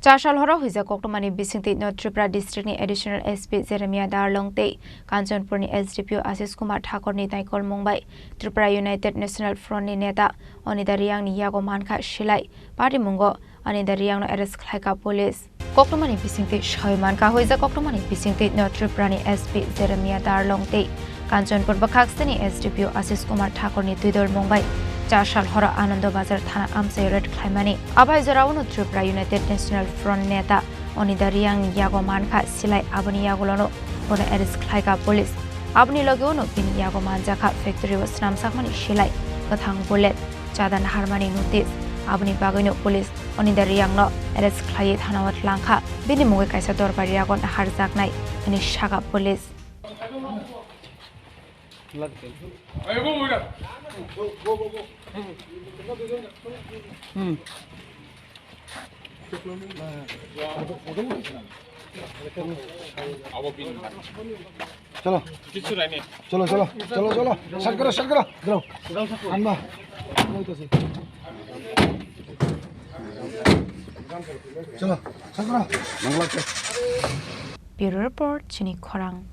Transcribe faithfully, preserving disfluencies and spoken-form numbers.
Chasal horo huijak koktwmani bisingtwi no Tripura district ni additional S P Jeremiah Darlong tei Kanchanpur ni S D P O Ashish Kumar Thakur ni naikolmung bai Tripura United National Front ni neta Anida Reang ni yago mankha silai, party mungo Anida Reang no arrest khlaikha police. Koktwmani bisingtwi sawi mankha, huijak koktwmani bisingtwi no Tripura ni S P Jeremiah Darlong tei Kanchanpur bwkhak sini S D P O Ashish Kumar Thakur ni twi dol mung bai Chasal horo Anando Bazar thana amchai raid khlaimani. Abai jorao no Tripura United National Front neta Anida Reang ni yago mankha silai, aboni yagulo no bono arrest khlaikha police. Aboni logeo no bini yago manjakha factory o swnamsakmani silai, kwthang bullet, chada naharmani notice. Aboni bagwino police Anida Reang no arrest khlaiwi thana o tlangkha. Bini mungwi kaisa dorbar yago naharjaknai hwnwi sakha police. Hmm. Chalo. Chalo, chalo, chalo, chalo. Start koro, start koro. Dro. Anba. Chalo, start koro. Bureau Report, Chini Khorang.